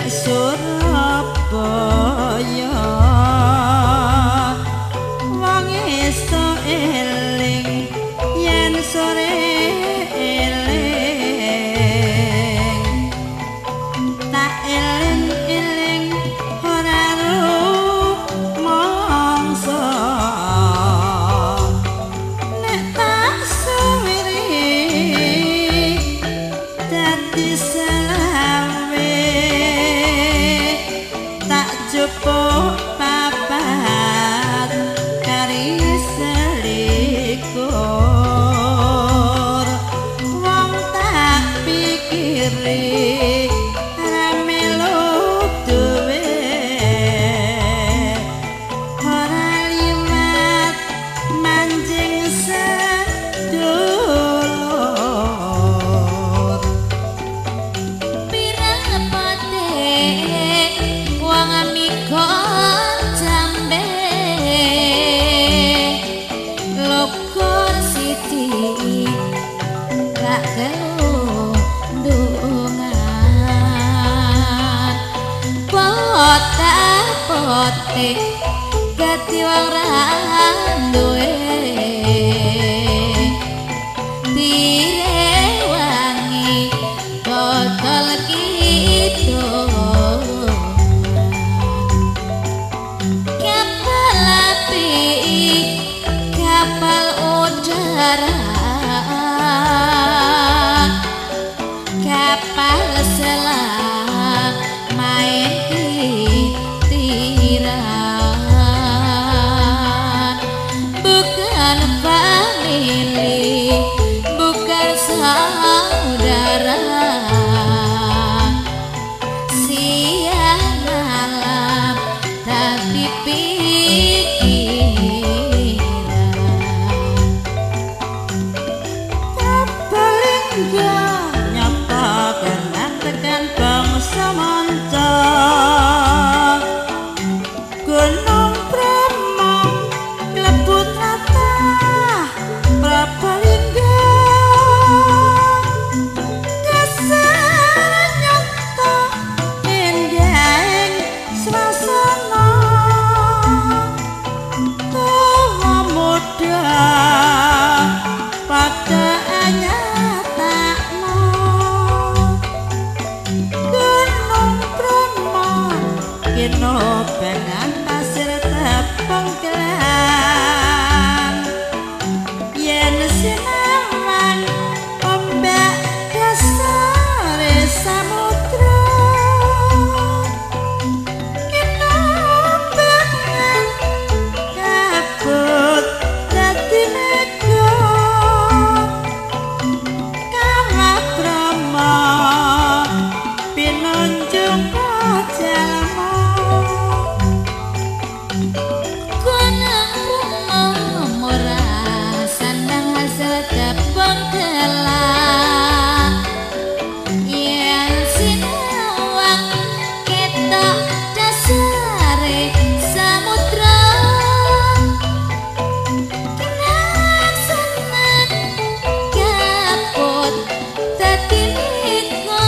Surabaya wong iso eling yen sore eling tak eling-eling ora rumangsa nek tak suwiri dadi selawe tak jupuk papat kari selikur wong tak pikiri ora melu duwe ora liwat manjing sedulur pirang pate wong mikul jambe lukur siti rak kelundungan pote dadi wong ra duwe direwangi botol kidungan kapal api kapal udara kapal selam main tiran bukan famili bukan saudara siang malam tapi pikiran Kabalingga nyata kena tekan bangsa manca Gunung Bromo klebu tlatah Prabalingga dasar nyata endahing swasana tuwa muda pada nyatakno Gunung Bromo kinobengan pasir tepung kelan yen sinawan ombak dasare samudra kinobengan kabut dadi mega Kawah Brahma pinunjung jalma Gunung Bromo murah sandang hasil tepung kelah yen sinawang ketok dasare samudra kinaksanan kaput dadi mega